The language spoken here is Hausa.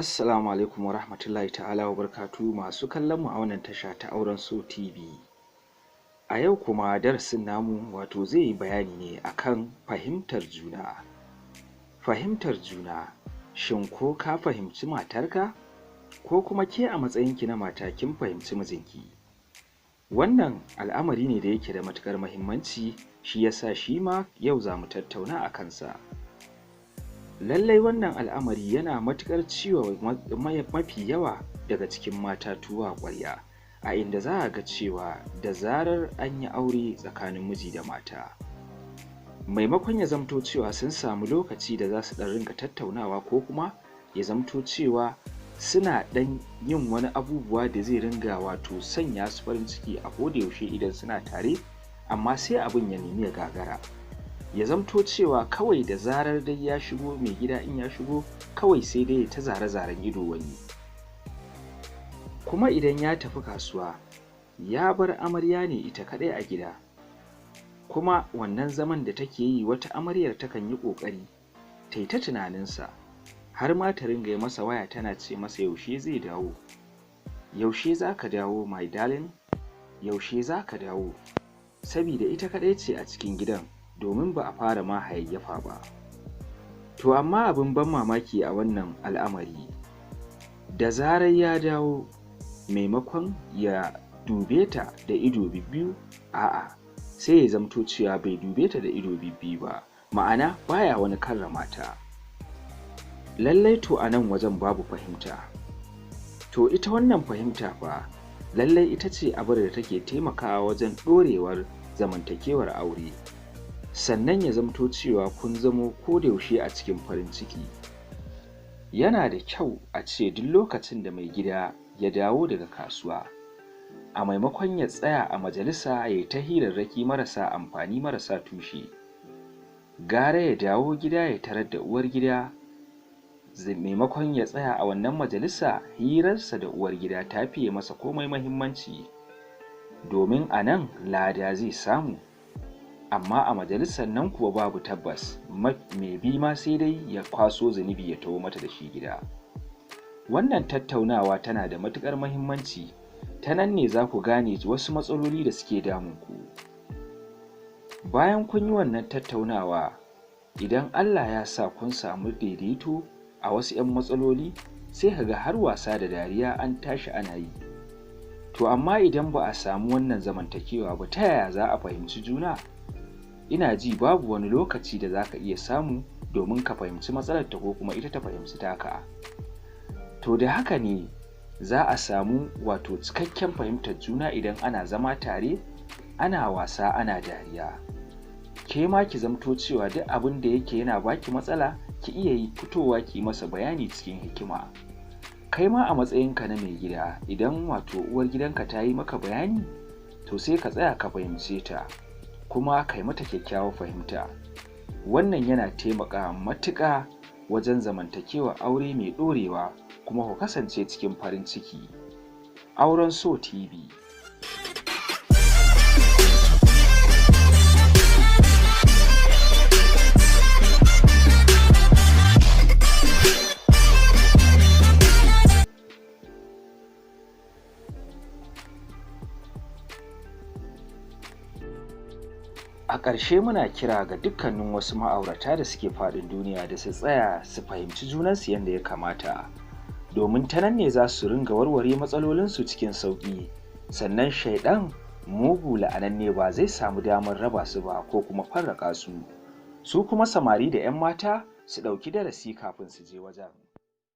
Assalamu alaikum wa rahmatullahi ta'ala wa barakatuhu masu kallon mu a wannan tasha ta Auren So TV. A yau kuma darasin namu wato zai yi bayani ne akan fahimtar juna. Fahimtar juna, shin ko ka fahimci matarka? Ko kuma ke a matsayinki na mata kin fahimci mijinki? Wannan al'amari ne da yake da matuƙar muhimmanci, shi yasa shi ma yau za mu tattauna a kansa. Lallai wannan al'amari yana matuƙar ciwo mafi yawa daga cikin mata tuwo a ƙwarya, a inda za a ga cewa da zarar an yi aure tsakanin miji da mata, maimakon ya zamto cewa sun samu lokaci da za su ɗan ringa tattaunawa ko kuma ya zamto cewa suna ɗan yin wani abubuwa da zai ringa wato sanya su farin ciki a koda yaushe idan suna tare, amma sai abin ya nemi ya gagara. Ya zamto cewa kawai da zarar dai ya shigo mai gida, in ya shigo kawai sai dai ta zare-zaren ido wani. Kuma idan ya tafi kasuwa ya bar amarya ne ita kaɗai a gida, kuma wannan zaman da take yi wata amaryar takan yi ƙoƙari ta yi ta tunaninsa, har ma ta ringa yi masa waya tana ce masa yaushe zai dawo, yaushe za ka dawo my darling, yaushe za ka dawo, sabida ita kaɗai ce a cikin gidan domin ba a fara ma hayayyafa ba. To amma abin ban mamaki a wannan al'amari, da zarar ya dawo maimakon ya dube ta da ido bibbiyu, a'a sai ya zamto cewa bai dube ta da ido bibbiyu ba, ma'ana baya wani karrama ta. Lallai to a nan wajen babu fahimta. To ita wannan fahimta fa lallai ita ce abar da take taimakawa wajen ɗorewar zamantakewar aure, sannan ya zamto cewa kun zamo kodayaushe a cikin farin ciki. Yana da kyau a ce duk lokacin da mai gida ya dawo daga kasuwa, a maimakon ya tsaya a majalisa ya yi ta hirarraki marasa amfani marasa tushe, gara ya dawo gida ya tarar da uwar gida. Maimakon ya tsaya a wannan majalisa, hirarsa da uwar gida ta fiye masa komai muhimmanci, domin a nan lada zai samu. Amma a majalisar nan kuwa babu tabbas, mai bi ma sai dai ya kwaso zunubi ya taho mata da shi gida. Wannan tattaunawa tana da matuƙar muhimmanci, ta nan ne za ku gane wasu matsaloli da suke damunku. Bayan kun yi wannan tattaunawa, idan Allah ya sa kun samu daidaito a wasu 'yan matsaloli, sai ka ga har wasa da dariya an tashi ana yi. To amma idan ba a samu wannan zamantakewa ba, ta yaya za a fahimci juna? Ina ji babu wani lokaci da za ka iya samu domin ka fahimci matsalarta ko kuma ita ta fahimci taka. To da haka ne za a samu wato cikakken fahimtar juna idan ana zama tare, ana wasa, ana dariya. Ke ma ki zamto cewa duk abin da yake yana baki matsala, ki iya yi fitowa ki masa bayani cikin hikima. Kai ma a matsayinka na mai gida, idan wato uwar gidanka ta yi maka bayani, to sai ka tsaya ka fahimce ta, kuma kai mata kyakkyawar fahimta. Wannan yana taimakawa matuƙa wajen zamantakewa aure mai ɗorewa, kuma ku kasance cikin farin ciki. Auren So TV. A ƙarshe muna kira ga dukkanin wasu ma'aurata da suke faɗin duniya da su tsaya su fahimci junansu yadda ya kamata, domin ta nan ne za su ringa warware matsalolinsu cikin sauƙi, sannan shaiɗan mugu la'ananne ba zai samu damar raba su ba ko kuma farraƙa su. Su kuma samari da 'yan mata su ɗauki darasi kafin su je wajen.